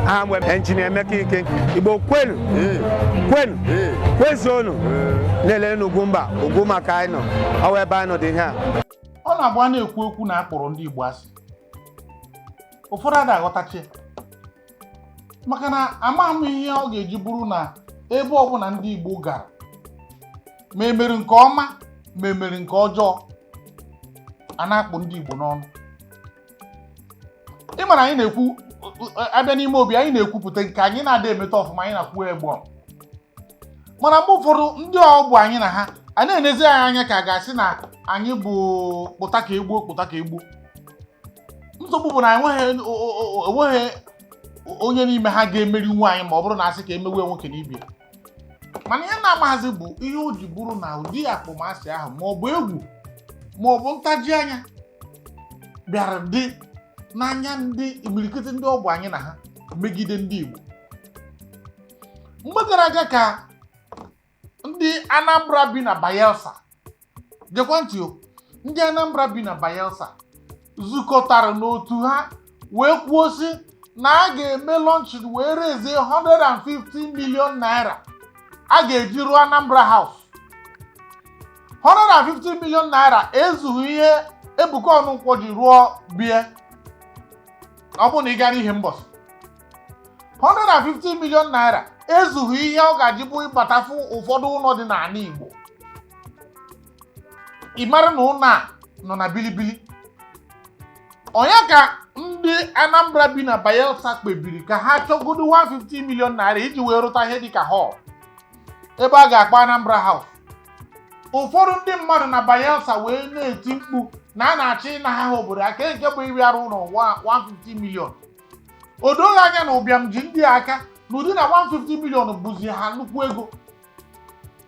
Aha m bụ Engineer Emeka Ike. Igbo kwenu, kwenu, kwezuonu. Na-ele n'Ugwumba, Ugwumba ka anyị nọ. Ọ wụ ebe anyị nọ dị ihe a. Ọ na-abụ a na-ekwu okwu na akpọrọ ndị Igbo asị, ụfọdụ ada aghọtachi ya, maka na amaghị m ihe ọ ga-eji bụrụ na ebe ọbụla ndị Igbo gara, ma emere nke ọma ma emere nke ọjọọ, a na-akpụ ndị Igbo n'ọnụ. Ị mara, anyị na-ekwu, abịa n'ime obi, anyị na-ekwupụta nke anyị na-ada emeta ọfụma, anyị na-akwụ egbo. Mana mgbe ụfọdụ, ndị ọgbọ anyị na ha a na-enezi anyị anya ka a ga-asị na anyị bụ kpụta ka egbuo, kpụta ka egbuo. Nsogbu bụ na enweghị onye n'ime ha ga-emeri nwaanyị ma ọ bụrụ na asị ka emewe nwoke na ibe. Mana ihe na-amaghazi bụ ihe o ji bụrụ na ụdị akpọmasị ahụ, ma ọ bụ egwu ma ọ bụ ntaji anya, bịara dị n'anya ndị imirikiti ndị ọgbọ anyị na ha megide ndị Igbo. Mgbe gara aga ka ndị Anambra bi na Bayelsa, gekwa ntị o, ndị Anambra bi na Bayelsa zukọtara n'otu ha wee kwuo sị na a ga-eme launching wee rezie 150 million naira a ga-eji rụọ Anambra House. 150 million naira ezughị ihe Ebuka Ọnụnkwọ ji rụọ bie. Ọ bụrụ na ị gaa n'ihe mbọsị, 150 million naira ezughị ihe ọ ga-ji bụ ịbatafu ụfọdụ ụlọ dị n'ala Igbo. Ị mara na ụlọ a nọ na bilibili onye ka ndị Anambra bi na Bayelsa kpebiri ka ha chọgodo 150 million naira iji wee rụta ihe dịka hall ebe a ga-akpọ Anambra House. Ụfọdụ ndị mmadụ na Bayelsa wee na-eti mkpu na a na-achọ ịna ha obodo aka, nke bụ ịbịa arụ ụlọ 150 million. O doghị anya na ụbịam ji ndị a aka n'ụdị na 150 million bụzi ha nnukwu ego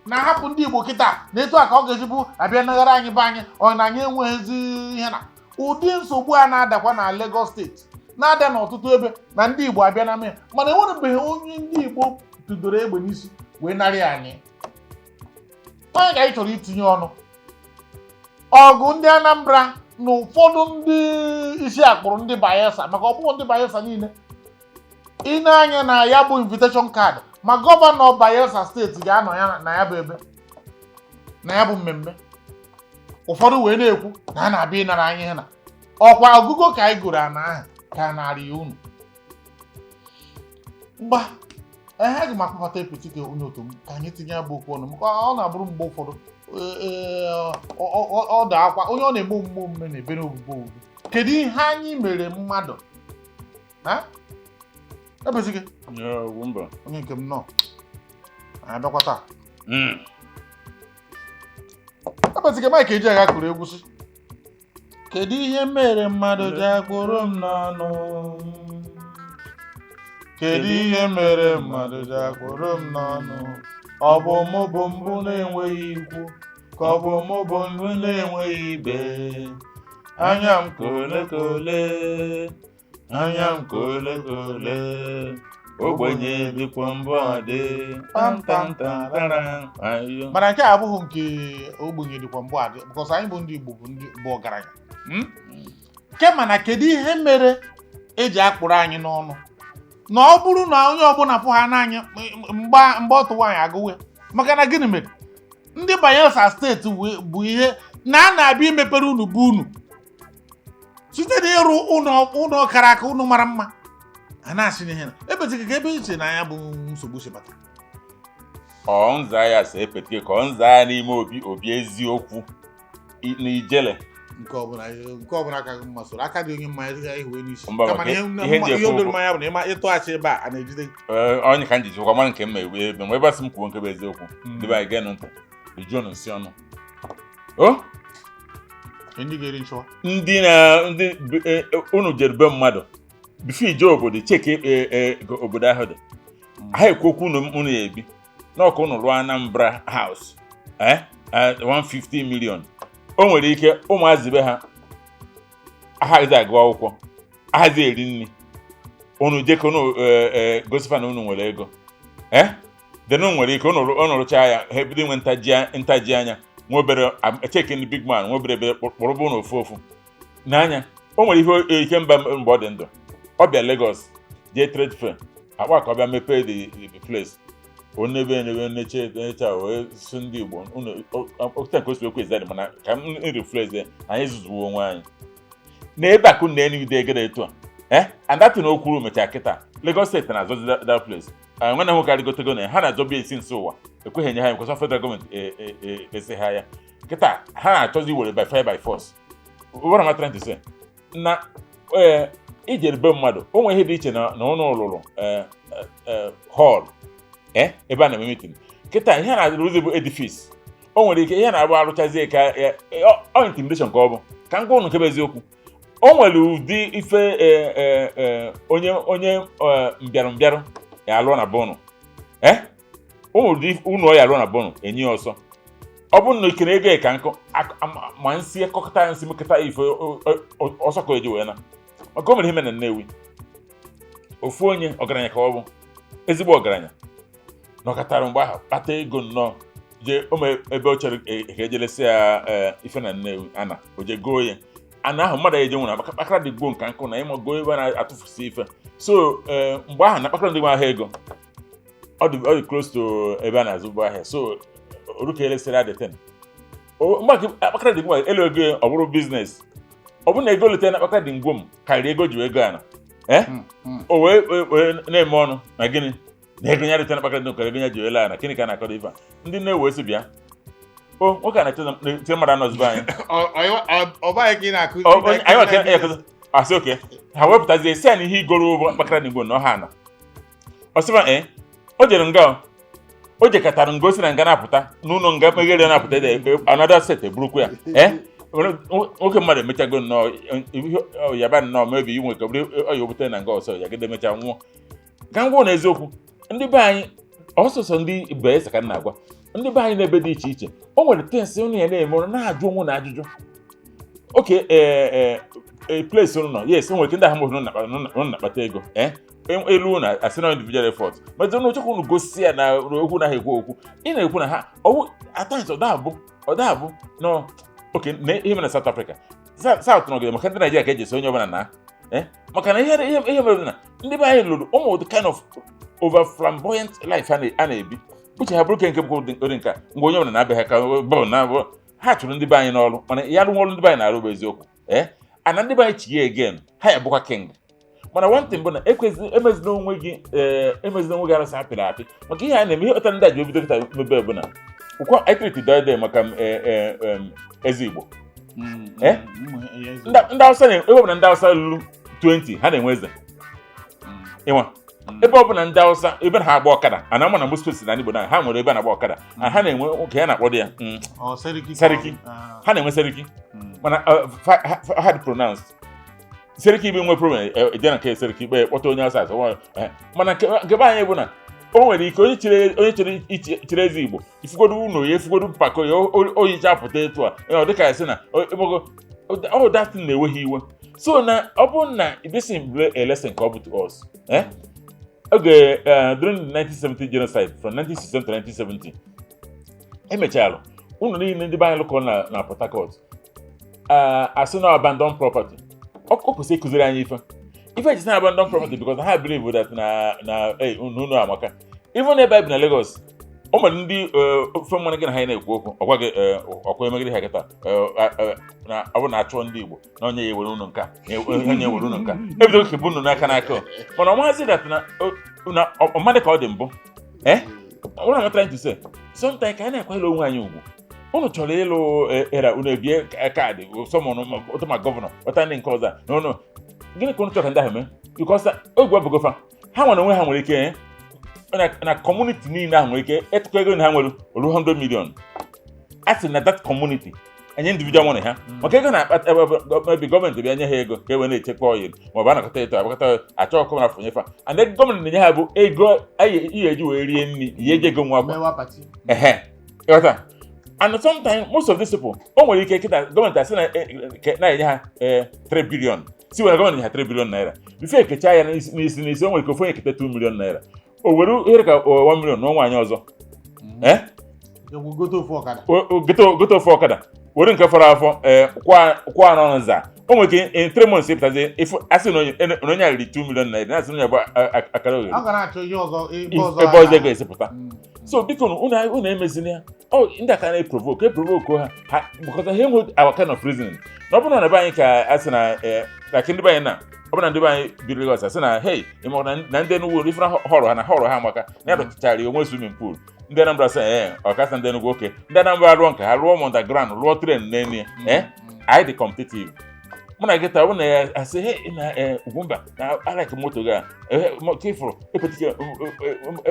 na-ahapụ ndị Igbo kịta na etu a ka ọ ga-eji bụ abịa naghara anyị be anyị. Ọ na anyị enweghịzi ihe na ụdị nsogbu a na-adakwa na Lagos Steeti, na-ada n'ọtụtụ ebe na ndị Igbo abịa na mee, mana enwerebeghị onye ndị Igbo tụdoro egbe n'isi wee narị anyị. Onye ka anyị chọrọ itinye ọnụ ọgụ ndị Anambra na ụfọdụ ndị isi akpụrụ ndị Bayelsa, maka ọ bụghị ndị Bayelsa niile. Ị na-anya na ya bụ invitation card, ma gọvanọ Bayelsa Steeti ga-anọ ya na ya bụ ebe na ya bụ mmemme. Ụfọdụ wee na-ekwu na a na-abịa ịnara anyị ihe na ọkwa ọgụgụ ka anyị gụrụ ana ahụ ka narị unu mgba ehe. Aga m akpọbata epetike onye otu m ka anyị tinye ya bụ okwu ọnụ, maka ọ na-abụrụ mgbe ụfọdụ ọ da akwa onye ọ na-eme omume omume na-ebere obubo obubo. Kedu ihe anyị mere mmadụ? Ha? Ebezike. Ya, Ugwumba. Onye nke m nọ, anyị abịakwa taa. Ebezike, Mike Ejeagha kụrụ egwu sị, "Kedu ihe mere mmadụ ji akpụrụ m n'ọnụ? Kedu ihe mere mmadụ ji akpụrụ m n'ọnụ? Ọ bụ mụ bụ mbụ na-enweghị ikwu, ka ọ bụ mụ bụ mbụ na-enweghị ibe? Anya m kole kole, anya m kole kole, Ogbenye dịkwa mbụ adị pam pam tarara ayo." Mana nke a abụghị nke ogbenye dịkwa mbụ adị, because anyị bụ ndị Igbo bụ ndị bụ ọgaranya. Kema na kedu ihe mere eji akpụrụ anyị n'ọnụ na ọ bụrụ na onye ọbụla fụ ha n'anya mgba mgba ọtụ nwaanyị agụwe? Maka na gịnị mere ndị Bayelsa Steeti bụ ihe na a na-abịa imepere unu bụ unu site n'ịrụ ụlọ, ụlọ kara aka, ụlọ mara mma, a na-asị n'ihe na ebezighi ka ebe iche na ya bụ nsogbu si bata? Ọ nza ya sa epetike ka ọ nza ya n'ime obi obi eziokwu na ijele. Nke ọbụla aka gị mma, soro aka dị onye mma ya ihuwe n'isi. Mba, kama maka na ihe ihe nji ihe ekwu odoro bụ- mmanya bụ na ịma ịtụghachi ebe a a na-ejide gị. Ee, onye ka m ji chekwa mara nke m ma ewe ebe mgbe ebe asị m kwuo nke bụ eziokwu. Ndị be anyị, geenụ ntị, rijuonụ nsị ọnụ o. Ndị ga-eri nchọwa. Ndị na ndị unu jere be mmadụ before ije obodo, cheki ka obodo ahụ dị. Ha ekwu okwu unu, unu ya ebi n'ọka unu rụọ Anambra House, 150 million. O nwere ike ụmụazị be ha aghaghịzi agụ akwụkwọ, aghaghịzi eri nri. Unu jeka unu gosifa na unu nwere ego, then unu nwere ike unu rụchaa ya, ha ebido inwe ntaji anya nwa obere. Cheki ndị big man nwa obere ebe kpụrụbụ unu ofu ofu n'anya. O nwere ihe Ikemba mgbe ọ dị ndụ, ọ bịa Lagos. Jee trade fair, akpa ka ọ bịa mepee the place. Onebe nebe neche neche a wee sị ndị Igbo unu okute nke osi okwu ezadị, mana ka m rephrase ya, anyị zụzuo onwe anyị na ebe akụ na enu ide egede etu a, and that na o kwuru mechaa kịta Lagos State na-azọzi that place. Nwanne m nwoke arịgotego na ya, ha na-azọbi esi nso ụwa ekweghị enye ha nkwesị federal gọọmenti esi ha ya. Kịta ha na-achọzi iwere by fire by force. What am I trying to say? Na ijere be mmadụ, o nwere ihe dị iche na ụlọ ụlụrụ hall ebe a na-eme meeting. Kịta ihe a na-arụzi bụ edifice. O nwere ike ihe na-abụ arụchazie ka ọ intimidation ka ọ bụ. Ka m gwa unu nke bụ eziokwu, o nwere ụdị ife onye mbịarụ mbịarụ ya alụọ na bọnụ, o nwere ụdị ụlọ ya alụọ na bọnụ enye ya ọsọ. Ọ bụrụ na ikere ego ya ka nkụ ma nsị ekọkọta ya, nsị mekọta ife ọsọ ka o eji wee na maka o mere ihe mere na Nnewi. Ofu onye ọgaranya ka ọ bụ, ezigbo ọgaranya, nọkọtara mgbe ahụ kpata ego nnọọ, jee ome ebe ọ chọrọ ka ejelesi ya ife na Nnewi ana o je goo ya ana ahụ. Mmadụ eje nwere kpakara dị gboo nka nkụ na ịma goo ebe a na-atụfusi ife. So mgbe ahụ na kpakara ndị nwe ahịa ego ọ dị close to ebe a na-azụbu ahịa, so oruka elesịrị adị 10. Mgbe akpakara dị ngwa elu ego ya, ọ bụrụ business, ọ bụrụ na ego leta na akpakara dị ngwom karịrị ego ji ego ana o wee na-eme ọnụ na gịnị na ego ya leta na akpakara dị ngwom karịrị ego ya ji wee ana. Gịnị ka a na-akọdo ife a ndị na-ewe si bịa o nwoke a na-eche mmadụ anọzibe anyị. Ọ baghị ka ị na-akụzi. Anyị nwere ike asị oke ha wepụtazie si ya na ihe igoro ụgbọ kpakara n'igbo na ọha ana ọsịba o jere nga o jekọtara nga o si na nga na-apụta n'ụlọ nga meghere na-apụta ede another set eburukwa ya. Nwoke mmadụ emechago nnọọ ihe yaba nnọọ mebi inwe ka ọ bụrụ ọya obutere na nga ọsọ ya gide emechaa nwụọ. Ka m gwuo na eziokwu, ndị be anyị ọsọsọ ndị Bayelsa ka m na-agwa, ndị be anyị n'ebe dị iche iche, o nwere things unu ya na-eme ụnụ na-ajụ onwe na ajụjụ. Oke ee place unu nọ, yes, o nwere ike ndị ahụ unu na-akpata ego elu na asị na individual effort, ma unu chọkwa unu gosi ya na okwu naghị ekwu okwu ị na-ekwu na ha ọwụ at times ọ da-abụ no. Oke na ihe mere na South Africa, South nọgide maka ndị Naijiria ka eji esi onye ọbụla na maka na ihe mere na ndị be anyị lụrụ ụmụ the kind of over flamboyant life a na-ebi uche ha bụrụ ke nke bụ ụdị nka mgbe onye ọbụla na-abịa ha ka bọọlụ na ha chụrụ ndị be anyị n'ọrụ, mana ya rụnwa ọrụ ndị be anyị na-arụ bụ eziokwu ana ndị be anyị chie again, ha ya bụkwa king. Mana one thing bụ na ekwezi emezina onwe gị emezina onwe gị arụsị apịrị apị maka ihe a na-eme. Ihe kpatara ndị a ji ebido kịta mebe bụ na ụkwa ekriti dọde maka eze Igbo. Ndị Hausa na ebe ọbụla ndị Hausa lụrụ 20 ha na-enwe eze ịnwa ebe ọbụla ndị Hausa ebe ha agba ọkada ana ama na most places na Igbo na ha nwere ebe a na-agba ọkada na ha na-enwe nwoke ya na-akpọ dị ya Ọ Seriki. Seriki. Ha na-enwe Seriki, mana hard pronounced Seriki bụ nwe problem eje na nke Seriki kpe kpọta onye Hausa asọ mana nke be anyị bụ na o nwere ike onye chịrị chịrị eze Igbo ifugodu ụlọ ya efugodu mpako ya oyicha pụta etu a ọ dịka ya sị na ọ that thing na-ewe ha iwe. So na ọ bụrụ na this is a lesson ka ọ bụ to us oge during the 1970 genocide, from 1967 to 1970, emechara ụlọ niile ndị be anyị lụkọ na Port Harcourt asị na abandon property. Ọ kwesịrị ịkụziri anyị ife eji sị na abandon property because ha believe that na unu amaka. Even ebe anyị bi na Lagos, o nwere ndị ofe mmanụ gị na ha na-ekwu okwu ọgwa gị ọkwa emegide ha kịta na ọ bụrụ na achụọ ndị Igbo na onye ya ewere unu nka onye ewere unu nka ebido kebe unu n'aka n'aka. Mana ọmazi that na ọmadị ka ọ dị mbụ. What am I trying to say? Sometimes ka anyị na-akwanyere onwe anyị ugwu. Unu chọrọ ịlụ era unu ebie kaadị sọmọn ụtọ ma governor ọta ndị nke ọzọ na unu gịnị ka unu chọrọ ka ndị ahụ mee? Because ogwe abụgofa ha nwere onwe ha nwere ike na community niile ahụ nwere ike ịtụkọ ego na ha nwere olu 100 million a sị na that community enye individual money ha maka ego na-akpata ebe gọọmenti bịa nye ha ego ka e wee na-echekwa oil maọbụ anakọta eto agbakọta achọ ọkụ na afọnyefa and ego gọọmenti na-enye ha bụ ego ihe eji wee rie nri, ihe eji ego nwa akwa Mewa party. Ehe, ịghọta? And sometimes most of these people o nwere ike kịta gọọmenti asị na na-enye ha 3 billion, si were gọọmenti nye ha 3 billion naira before ekecha ya n'isi n'isi n'isi. O nwere ike ofu onye eketa 2 million naira, o were ihe ka 1 million na nwaanyị ọzọ Gote ofu ọkada. Gote ofu ọkada. Were nke fọrọ afọ, ee, kwa anọ nza o nwere ike in 3 months ịpụtazi ịfụ asị na onye a riri 2 million naira, na-asị na onye bụ akara oghere. Ọ ga na-achọ ihe ọzọ, ebe ọzọ. Ebe ọzọ ego esipụta. So biko nụ, unu emezina ya. Ọ ndị aka na-eprovoke eprovoke ha because ha enwe our kind of reasoning na ọ bụrụ na be anyị ka a sị na na ka ndị be anyị na ọ bụrụ na ndị be anyị biri Lagos asị na, hey, ị ma na ndị Enugu ifere họrọ ha na họrọ ha maka na ya dọchachara onwe swimming pool. Ndị Anambra sị ee, ọkasa ndị Enugu oke ndị Anambra rụọ nke ha, rụọ m underground, rụọ train n'elu ya. Ee, anyị dị competitive. Mụ na gị taa, ọ bụ na ya asị, hey, na Ugwumba na alike moto gị a, ka ịfụrụ epetike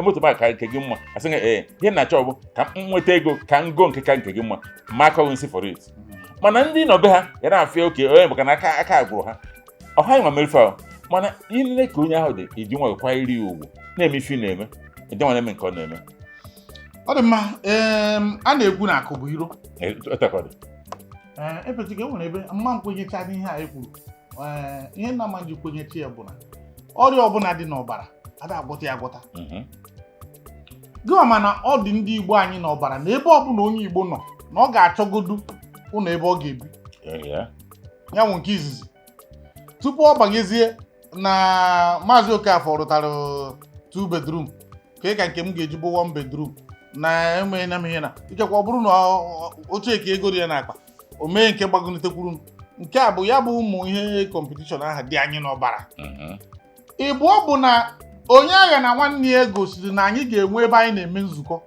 moto m ka nke gị mma, asị gị ee, ihe na-achọ bụ ka m nweta ego ka m goo nke ka nke gị mma, ma akọghị nsị for it. Mana ndị nọ be ha ya na-afịa oke onye maka na aka agwụrụ ha ọha nwa merife ahụ. Mana ile ka onye ahụ dị iji nwa kwanyere ya ugwu, na-eme ife ị na-eme, ịdị nwa na-eme nke ọ na-eme. Ọ dị mma. A na-ekwu na akụ bụ iro. Etekọdị. Ee, epetike enwere ebe mma nkwenyecha n'ihe a e kwuru. Ee, ihe nna ma ji kwenyechi ya bụ na ọrịa ọbụla dị n'ọbara ada agwọta ya agwọta. Gịwa, mana ọ dị ndị Igbo anyị n'ọbara na ebe ọbụla onye Igbo nọ na ọ ga-achọgodu ụlọ ebe ọ ga-ebi. Ya nwụ nke izizi tupu ọ banyezie na Maazị Okafọ rụtara two bedroom ka ị ka nke m ga-eji bụ one bedroom na enweghị na m ihe na ikekwe ọ bụrụ na oche ka ego dị ya n'akpa o mee nke gbagonitekwuru m. Nke a bụ ya bụ ụmụ ihe competition ahụ dị anyị n'ọbara. Ịbụọ bụ na onye agha na nwanne ya gosiri na anyị ga-enwe ebe anyị na-eme nzukọ.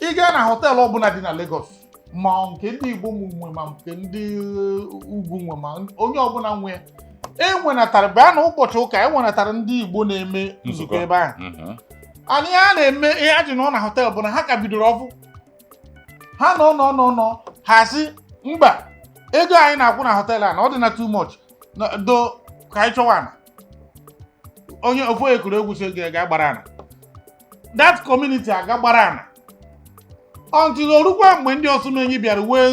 Ị gaa na họteelụ ọbụla dị na Lagos, ma nke ndị Igbo nwe ma nke ndị ugwu nwe, ma onye ọbụla nwe, enwenatara bịa na ụbọchị ụka, enwenatara ndị Igbo na-eme nzukọ Nzukọ. ebe ahụ. Anyị ha na-eme ihe ha ji nọ na họteelụ bụ na ha ka bidoro ọfụ ha nọ nọ nọ nọ, ha sị mba, ego anyị na-akwụ na họteelụ a na ọ dị na too much na do ka anyị chọwa ana. Onye ofu onye kụrụ egwu si ga gbara ana, that community aga gbara ana until orukwa mgbe ndị Ọsụmenyi bịara nwee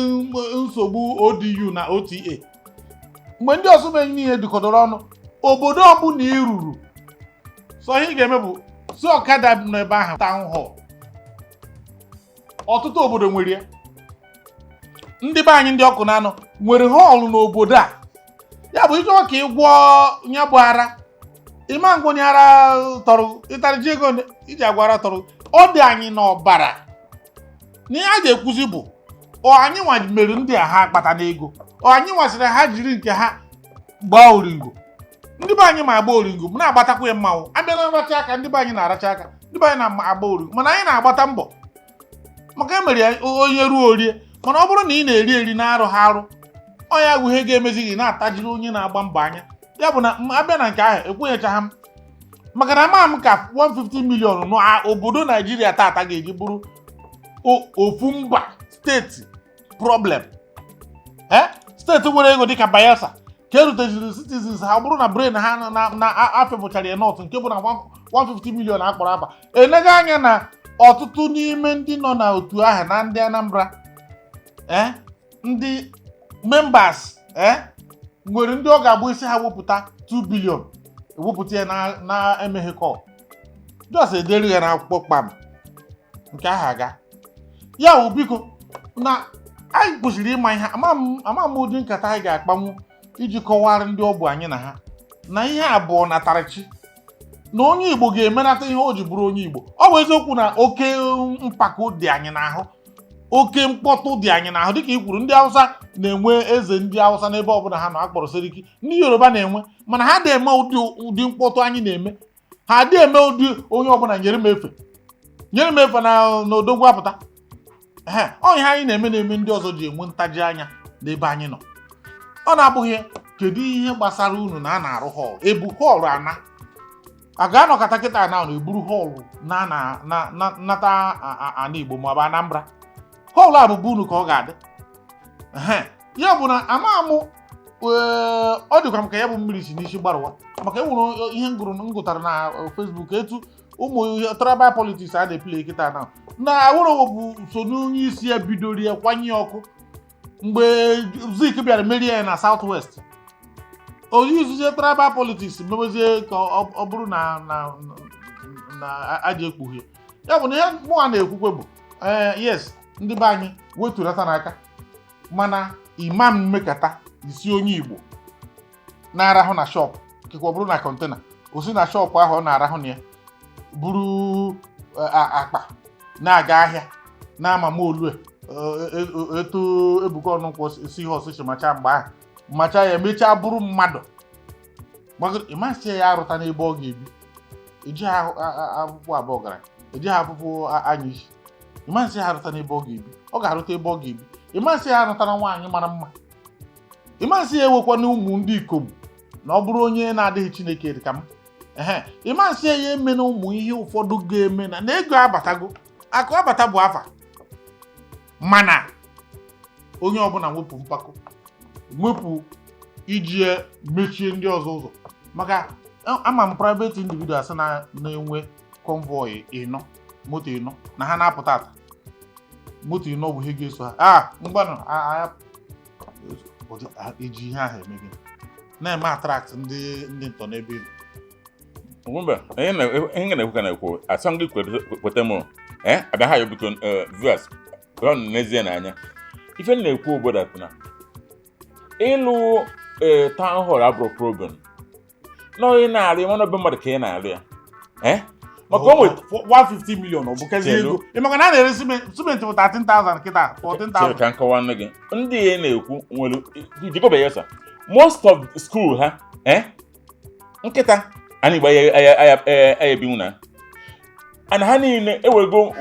nsogbu ODU na OTA. Mgbe ndị Ọsụmenyi niile dịkọdoro ọnụ, obodo ọbụla i ruru, sọ ihe ị ga-eme bụ si ọkada nọ ebe ahụ, town hall. Ọtụtụ obodo nwere ya. Ndị be anyị ndị ọkụ na-anọ nwere hall n'obodo a. Ya bụ ịchọ ka ị gwọọ ya bụ ara, ịma ngwonye ara tọrọ ịtarị ji ego ole iji agwa ara tọrọ. Ọ dị anyị n'ọbara na ihe a ga-ekwuzi bụ ọ anyị nwa mere ndị a ha akpata n'ego, ọ anyị nwasịrị ha jiri nke ha gbaa oringo. Ndị be anyị ma agba oringo m na-agbatakwa ya mmanwụ abịa na nracha aka. Ndị be anyị na-aracha aka, ndị be anyị na-agba oringo, mana anyị na-agbata mbọ maka emere ya onye ruo orie. Mana ọ bụrụ na ị na-eri eri na-arụ ha arụ, ọ ya bụ ihe ga-emezi gị na-atajiri onye na-agba mbọ anya. Ya bụ na m abịa na nke ahụ, ekwenyechaghị m maka na ama m ka 150 million n'obodo Naijiria tata ga-eji bụrụ ofu mba steeti problem. Ee, steeti nwere ego dịka Bayelsa ka eruteziri citizens ha, ọ bụrụ na brain ha na afepụchara ya not nke bụ na 150 million akpọrọ afa elega anya na ọtụtụ n'ime ndị nọ n'otu ahụ na ndị Anambra, ee, ndị members, ee, nwere ndị ọ ga-abụ isi ha wepụta 2 billion, ewepụta ya na na-emeghe call, just edere ya n'akwụkwọ kpam nke ahụ aga. Ya wụ biko na anyị kwesịrị ịma ihe ama m ụdị nkata anyị ga-akpanwu iji kọwara ndị ọ bụ anyị na ha na ihe abụọ natarachi na onye Igbo ga-emenata ihe o ji bụrụ onye Igbo. Ọ bụ eziokwu na oke mpako dị anyị n'ahụ, oke mkpọtụ dị anyị n'ahụ. Dịka i kwuru, ndị Hausa na-enwe eze ndị Hausa n'ebe ọbụla ha nọ akpọrọ Seriki. Ndị Yoruba na-enwe, mana ha na-eme ụdị mkpọtụ anyị na-eme? Ha adịghị eme ụdị onye ọbụla nyere m efe, nyere m efe na n'odogwu apụta. Ehe, ọ ihe anyị na-eme na-eme ndị ọzọ ji enwe ntaji anya n'ebe anyị nọ. Ọ na-abụghị kedu ihe gbasara unu na a na-arụ hall ebu hall ana a ga-anọkọta kịta na na-eburu hall na na na na nata ana Igbo maọbụ Anambra. Hall a bụbu unu ka ọ ga-adị. Ehe, ya bụ na ama mụ, ee, ọ dịkwa m ka ya bụ mmiri si n'isi gbarụwa maka e nwere ihe m gụrụ m gụtara na Facebook etu ụmụ ihe tribal politics a na-epile kịta na Awolowo bụ so n'onye isi ya bidoro ya kwanye ya ọkụ mgbe Zik bịara merie ya na South West. Onye izuzie tribal politics mewezie ka ọ bụrụ na aja ekpughe ya bụ na ihe mụnwa na-ekwukwe bụ, ee, yes, ndị be anyị weturata n'aka. Mana imam mmekata isi onye Igbo na-arahụ na shop, kekwa ọ bụrụ na container, o si na shop ahụ ọ na-arahụ na ya buru akpa na-aga ahịa na-ama m olue etu Ebuka Ọnụnkwọ si ihe ọsịsị macha mgbe ahụ macha ya mechaa bụrụ mmadụ. Ịmasị ya arụta n'ebe ọ ga-ebi, eji afụfụ abụọ gara, eji ha afụfụ anya isi. Ịmasị ya arụta n'ebe ọ ga-ebi, ọ ga-arụta ebe ọ ga-ebi. Ịmasị ya arụtara nwaanyị mara mma. Ịmasị ya ewekwana ụmụ ndị ikom na ọ bụrụ onye na-adịghị Chineke dị ka m. Ehe, ịmasị ya eme na ụmụ ihe ụfọdụ ga-eme na ego abatago, akụ abata bụ afa. Mana onye ọbụla nwepụ mpako, nwepụ iji mechie ndị ọzọ ụzọ, maka ama m private individuals na-enwe convoy ịnọ, moto ịnọ na ha na-apụta ata moto ịnọ bụ ihe ga-eso ha. A mgbanụ eji ihe ahụ eme gịnị? Na-eme attract ndị ntọ n'ebe ị nọ. Mba, ihe na-ekwu ka na-ekwu asọ gị kweta m abịa ha ya. Biko, viewers, ọ n'ezie n'anya ife m na-ekwu obodo na ịlụ ee town hall abụrụ problem na onye na-arụ ya, mana be mmadụ ka ị na-arụ ya, maka o nwere 150 million, ọ bụkazi ego. Ị maka na a na-ere simenti bụ 13,000 kịta, 14,000. Ka nkọwa nne gị, ndị ya na-ekwu nwere jigobe ya sir, most of school ha nkịta anyị gba ya ebinwu na and ha niile ewego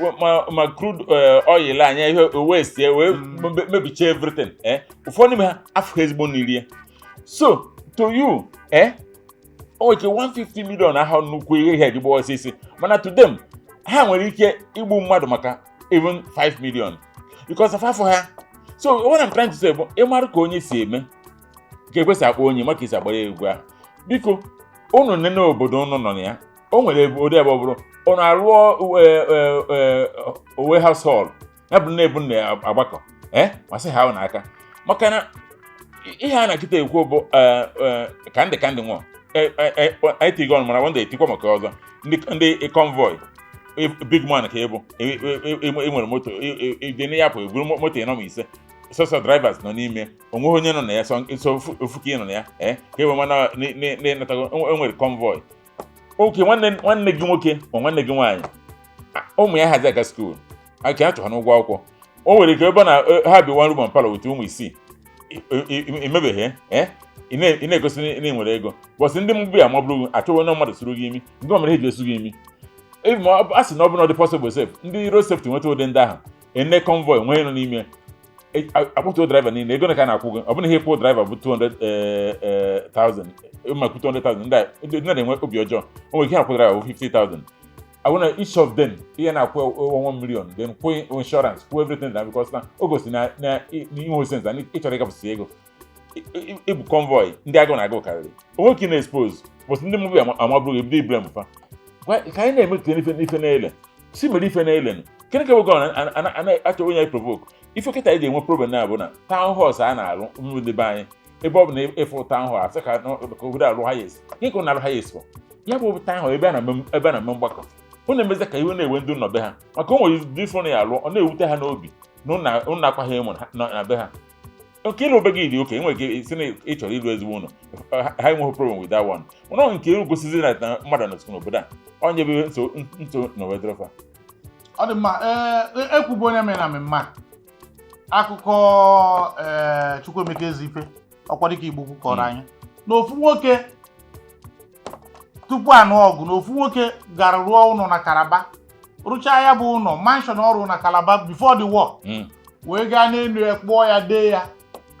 ma crude oil anya ihe waste wee mebicha everything. Ụfọdụ n'ime ha afọ ezigbo n'iri ya. So to you, o nwere ike 150 million ahụ nnukwu ihe ihe ejigbo osisi, mana to them, ha nwere ike igbu mmadụ maka even 5 million because of afọ ha. So what I'm trying to say bụ ịmara ka onye si eme ka ekwesị akpọ onye maka isi agbara egwu ahụ. Biko, unu nene obodo unu nọ na ya, o nwere ụdị ebe ọ bụrụ unu arụọ warehouse hall ya bụ na ebu na agbakọ masị ha n'aka, maka na ihe a na-akịta ekwu bụ ka ndị nwụọ anyị tigo ọnụ, mana wanda etikwa maka ọzọ ndị convoy big man ka ịbụ ị nwere moto ide ya pụ eburu moto ịnọ ma ise, sọsọ drivers nọ n'ime, onweghị onye nọ na ya, so ofu ka ị nọ na ya ka e mana n'ịnatago enwere convoy oke nwanne gị nwoke ma nwanne gị nwaanyị, ụmụ ya hazi aga school aka ha chọrọ n'ụgwọ akwụkwọ. O nwere ike ebe na ha bi one room and parlour with ụmụ isii, imebeghị ị na-egosi na ị nwere ego bọsị ndị mbụ ya maọbụrụ achọghị onye mmadụ suru gị imi ndị mere ha ji esu gị imi. A sị na ọ bụ na ọ dị possible sef, ndị road safety nweta ụdị ndị ahụ ene convoy nwee nọ n'ime, akpọtuo driver niile, ego na ka a na-akwụ gị, ọ bụrụ na ihe kwụ driver bụ 200,000 ma kwụ 200,000, ndị na-enwe obi ọjọọ, o nwere ike akwụ driver bụ 50,000 awụ na each of them ihe na-akwụ 1 million, then kwụ insurance, kwụ everything na because na o gosi na inwe sense na ị chọrọ ịgapụsị ego ibu convoy ndị agụ na agụ karịrị onwe ka ị na-expose bụsị ndị mụbụ amabụrụ ebido ibrem fa ka anyị na-eme ka ife ife na-ele si mere ife na-ele. Kene ka gọ achọ onye provoke ife kịta eji enwe problem na abụ na town halls a na-alụ ndị be anyị, ebe ọ bụ na ịfụ town hall asị ka obodo alụ highest, gịnị ka ọ na-alụ highest ya bụ town hall ebe a na-eme mgbakọ? Ọ na-emezi ka iwe na-ewe ndị nọ be ha, maka o nwere ụdị ife na ya alụ, ọ na-ewute ha n'obi na ụnụ akwa ha ịmụ na be ha. Nke ịlụ be gị dị oke, enwere ike isi na ị chọrọ ịlụ ezigbo ụlọ, ha enweghị problem with that one, mana ọ nke ịlụ gosizi na mmadụ nọ n'obodo a, onye bụ nso nso na wedrofa. Ọ dị mma. Ee, ekwubu onye mere na mmemme a akụkọ ee Chukwuemeka Ezeife ọkwa dịka Igbo kọrọ anyị na ofu nwoke tupu anụ ọgụ, na ofu nwoke gara rụọ ụlọ na Calabar, rụchaa ya bụ ụlọ mansion ọrụ na Calabar before the war, wee gaa n'elu ya kpụọ ya, dee ya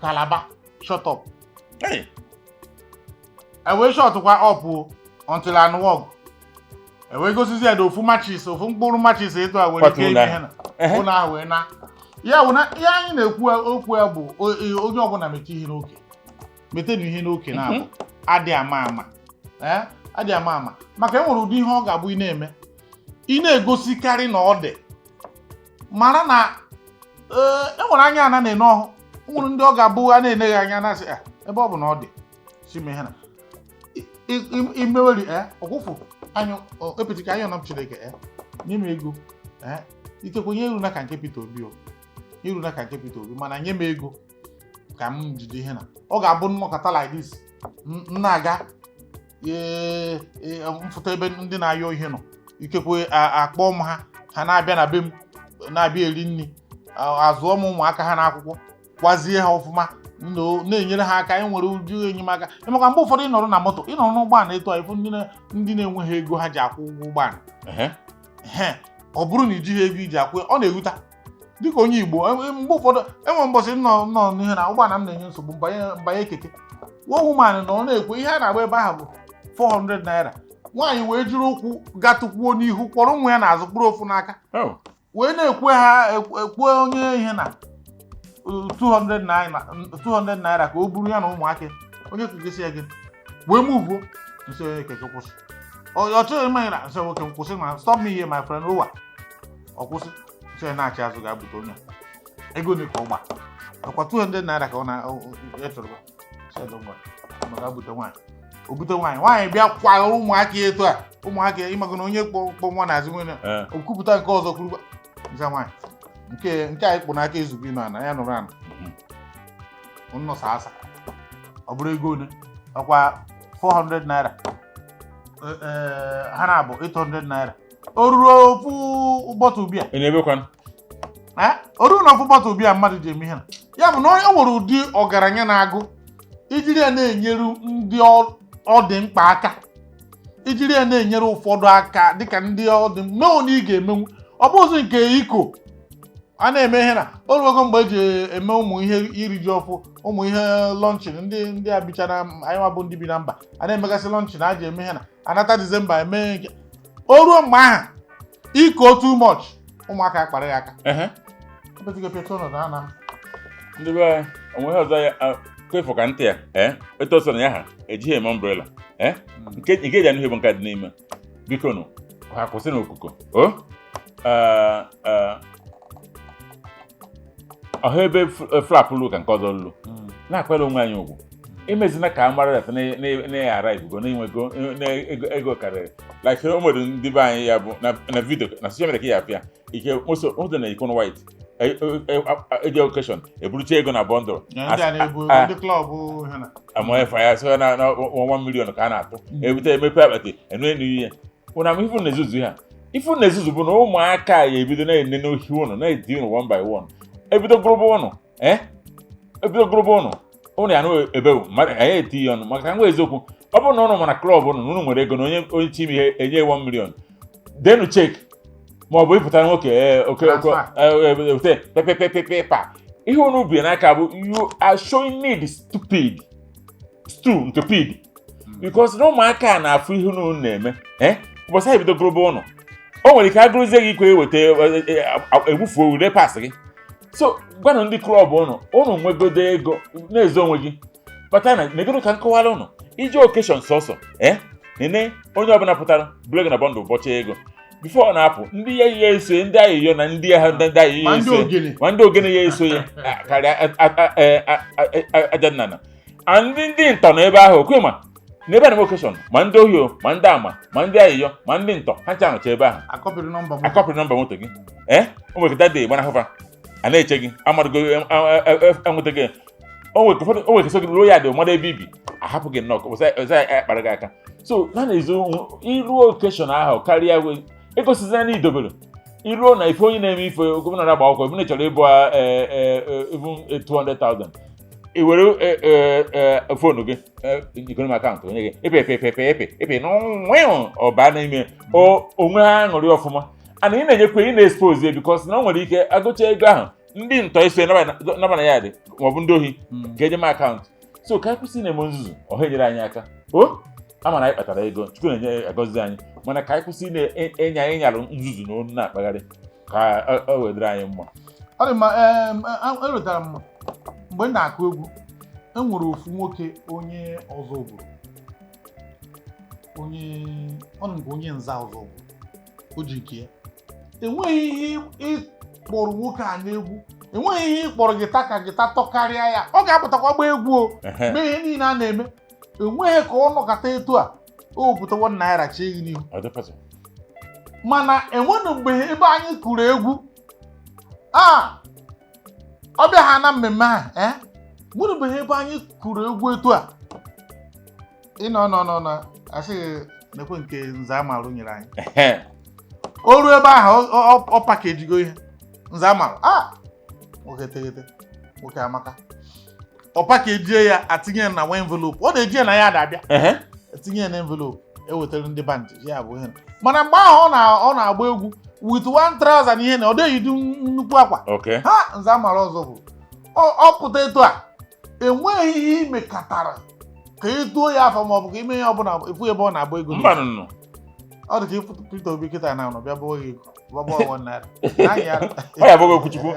"Calabar shut up". E wee shọtụkwa up o until anụ ọgụ, e wee gosizi ya na ofu matches, ofu mkpụrụ matches etu a nwere ike ime ihe na ụlọ ahụ wee na ya bụ na ihe anyị na-ekwu okwu ya bụ onye ọbụla mete ihe n'oke, metenu ihe n'oke, na-abụ adị ama ama, adị ama ama, maka e nwere ụdị ihe ọ ga-abụ ị na-eme, ị na-egosikarị na ọ dị mara na e nwere anya ana na-ene ọhụ, nwere ndị ọ ga-abụ a na-eneghị anya na-asị, "Ah, ebe ọ bụ na ọ dị si mee ihe na imeweri ọkwụfụ anyụ epetika anya na m Chineke nye m ego ikekwe nye eru na ka nke Peter Obi, o eru na ka nke Peter Obi, mana nye m ego." Ka m jide ihe na ọ ga-abụ nnọkọta like this, m na-aga, ee, mfụta ebe ndị na-ayọ ihe nọ, ikekwe akpọọ m ha, ha na-abịa na be m, na-abịa eri nri, azụọ m ụmụaka ha n'akwụkwọ, gwazie ha ọfụma, na-enyere ha aka. Enwere ụdị enyemaka maka mgbe ụfọdụ ịnọrọ na moto, ịnọrọ n'ụgbọala etu a, ịfụ ndị na-enweghị ego ha ji akwụ ụgwọ ụgbọala. Ehe, ọ bụrụ na ijighị ego iji akwụ ya, ọ na-ewuta dịka onye Igbo. Mgbe ụfọdụ enwe mbọsị nọ nọ n'ihe na ụgbọala m na-enye nsogbu, mbanye keke, one woman nọ na-ekwe ihe a na-agba ebe ahụ bụ 400 naira. Nwaanyị wee jiri ụkwụ gatụkwuo n'ihu, kpọrọ nwa ya n'azụ, kpụrụ ofu n'aka, wee na-ekwe ha ekwe onye ihe na 200 naira, 200 naira, ka o buru ya na ụmụaka. Onye keke si ya gị wee muvuo nsị. Onye keke kwụsị, ọ chọghị ịma na nsị nwoke m kwụsị na stop me here, my friend. Ụwa ọ kwụsị, nsị ya na-achị azụ ga-abute onye a. Ego ole ka ọ gba? Ọkwa 200 naira ka ọ na ya chọrọ. Sị ya, "Don't worry." Ọ ga-abute nwaanyị, o bute nwaanyị, nwaanyị bịa kwa ụmụaka ya etu a, ụmụaka ya, ịmago na onye kpọ nwa na-azụ nwere o kwupụta nke ọzọ kwuru nza nwaanyị nke anyị kpụ n'aka ezugbo ịnọ ana ya nụrụ ana nnọsa asa. Ọ bụrụ ego ole? Ọkwa 400 naira. Ee, ha na-abụ 800 naira. O ruru ofu bottle bịa. Ị na-ebekwanụ? O ruru na ofu bottle bịa mmadụ ji eme ihe na ya bụ na o nwere ụdị ọgaranya na-agụ ijiri ya na-enyeru ndị ọ dị mkpa aka, ijiri ya na-enyere ụfọdụ aka dịka ndị ọ dị mee onye ị ga-emenwu. Ọ bụghịzi nke iko a na-eme ihe na o ruogo mgbe eji eme ụmụ ihe iri ji ọfụ, ụmụ ihe launching, ndị a bichara anyị nwa bụ ndị bi na mba a na-emegasị launching a ji eme ihe na anata Disemba eme nke o ruo mgbe ahụ iko too much, ụmụaka akpara ya aka. Ebetigo pịa ọnọdụ ana. Ndị be anyị, onwe ihe ọzọ ya kwefu ka ntị ya ee etu ọsọ na ya ha ejighị eme umbrella nke eji anụ ihe bụ nke dị n'ime. Biko nụ, ha kwụsị n'okuko o. Ọha ebe flap lụ ka nke ọzọ lụ na-akwere onwe anyị ugwu, imezina ka a mara that na-aghara igugo na-enwego na ego karịrị like o nwere ndị be anyị ya bụ na video na social media ka ya apịa ike moto na ikon white eji occasion eburucha ego na bundle. Ndị a na-ebu ego, ndị club ihe na Ama ya sị na 1 million ka a na-atụ ebute emepe akpati enu enu ihe ụna ama. Ifu na-ezuzu ha, ifu na-ezuzu bụ na ụmụaka ya ebido na-ene n'ohi ụnụ, na-eti ụnụ one by one, ebido gụrụba ụnụ, ebido gụrụba ụnụ, ụnụ ya nụ ebe mmadụ anyị eti ya ọnụ maka nwa eziokwu. Ọ bụrụ na ụnụ mana club ụnụ na ụnụ nwere ego na onye chi ihe enye 1 million, denu cheque ma ọ bụ ịpụtara nwoke oke oke ewute pepepepepe pa ihe ụnụ bi n'aka bụ you are showing me the stupid stew nke pig, because na ụmụaka a na-afụ ihe unu na-eme. Ụbọchị ha ebido gụrụba ụnụ, o nwere ike agụrụzie gị ikwe eweta egbufuo ure pas gị. So gwanụ ndị club ụnụ, ụnụ nwegodo ego na-ezo onwe gị kpata na negodo ka nkọwara ụnụ iji occasion sọsọ nene onye ọbụla pụtara bụrụ ego na bundle ụbọchị ego before ọ na-apụ, ndị ya ya eso, ndị ayịyọ na ndị agha, ndị ayịyọ Ma ndị eso. Ogene. Ma ndị ogene ya eso ya karịa aja nnana a ndị ntọ nọ ebe ahụ okwe ma n'ebe a na-eme occasion, ma ndị ohi o, ma ndị ama, ma ndị ayịyọ, ma ndị ntọ, ha ncha nọcha ebe ahụ. Akọpịrị nọmba moto. Akọpịrị nọmba moto gị. O nwere ka dade gbanahụfa a na-eche gị amadogo enweta gị. O nwere ka ụfọdụ, o nwere ka so gị ruo ya dị mmadụ ebe ibi ahapụ gị nnọọ ọzọ ọzọ akpara gị aka. So na na-ezo iruo occasion ahụ karịa egosizina na idobere iruo na ife onye na-eme ife gọvanọ na-agba akwụkwọ ebe na chọrọ ịbụ even 200,000, i were phone gị economy account onye gị epe epe epe epe epe epe n'onwe ọba n'ime onwe ha aṅụrị ọfụma ana ị na-enyekwa ị na-expose ya because na o nwere ike agụcha ego ahụ, ndị ntọ eso naba na ya dị maọbụ ndị ohi ga-eje m account. So ka anyị kwụsị na-eme nzuzu ọha enyere anyị aka o ama na anyị kpatara ego, Chukwu na-enye agọzi anyị, mana ka anyị kwụsị na-enya ịnyalụ nzuzu na onu na-akpagharị ka o wedịrị anyị mma. Ọ dị mma. Elotara m mgbe m na-akụ egwu, e nwere ofu nwoke onye ọzọ obodo, onye ọ nọ nke onye nza ọzọ obodo, o ji nke ya. Enweghị ihe ịkpọrọ nwoke a n'egwu, enweghị ihe ịkpọrọ guitar ka guitar tọkarịa ya, ọ ga-apụtakwa gba egwu o mee ihe niile a na-eme. Enweghị ka ọ nọkọta etu a o wepụta ₦1 chie gị n'ihu. Ọ dị possible. Mana enwenụ mgbe ebe anyị kụrụ egwu a, ọ bịa ha na mmemme ahụ. Nwerebeghị ebe anyị kụrụ egwu etu a. Ịnọ nọ nọ na asịghị nekwe nke Nze Amarụ nyere anyị. O ruo ebe ahụ, ọ pakejigo ihe Nze Amarụ a, nwoke teghete, nwoke amaka, ọ pakejie ya, atinye ya na nwa envelope ọ na-eji ya na ya na-abịa, etinye ya na envelope, ewetara ndị band ya bụ ihe. Mana mgbe ahụ ọ na-agba egwu with one trouser na ihe na ọ dịghị nnukwu akwa. Ha Nze Amara ọzọ bụ ọ pụta etu a, enweghị ihe imekatara ka e tuo ya afọ maọbụ ka ime ya ọbụla efu ebe ọ na-agba ego. Mba nụnụ. Ọ dị ka ịfụ Peter Obi kịta na bịa bụọ ya ego, gbagba ₦1 na ya. Ọ ya abụghị okwuchukwu.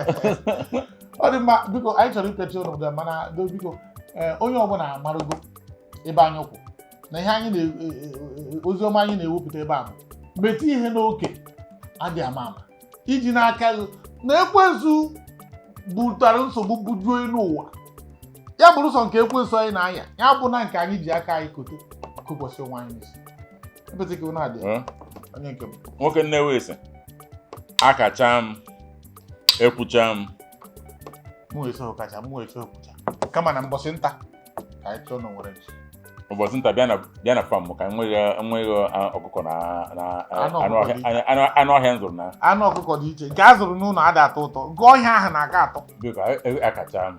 Ọ dị mma, biko, anyị chọrọ ipechi ụlọ obodo, mana do biko, onye ọbụla amarugo ebe anyị kwụ na ihe anyị na ozi ọma anyị na-ewepụta ebe a bụ metụ ihe n'oke adị ama ama iji n'aka gị na ekwensu butara nsogbu bujuo elu ụwa. Ya bụrụ sọ nke ekwensu anyị na-anya, ya bụ na nke anyị ji aka anyị kote kụkwasị onwe anyị n'isi ebete ka na-adị. Onye nke m. Nwoke Nnewi sị akacha m ekwucha m. Mụ eso kacha mụ eso kwucha, kama na mbọsị nta ka anyị chọọ na nwere nchi. Ụbọchị nta bịa na farm ka nweghị ọkụkọ na Anụ anụ ọkụkọ ọhịa dị. Anụ ọhịa m zụrụ na Anụ ọkụkọ dị iche, nke a zụrụ n'ụlọ ada atọ ụtọ, nke ọhịa ahụ na-aka atọ. Biko, akacha m.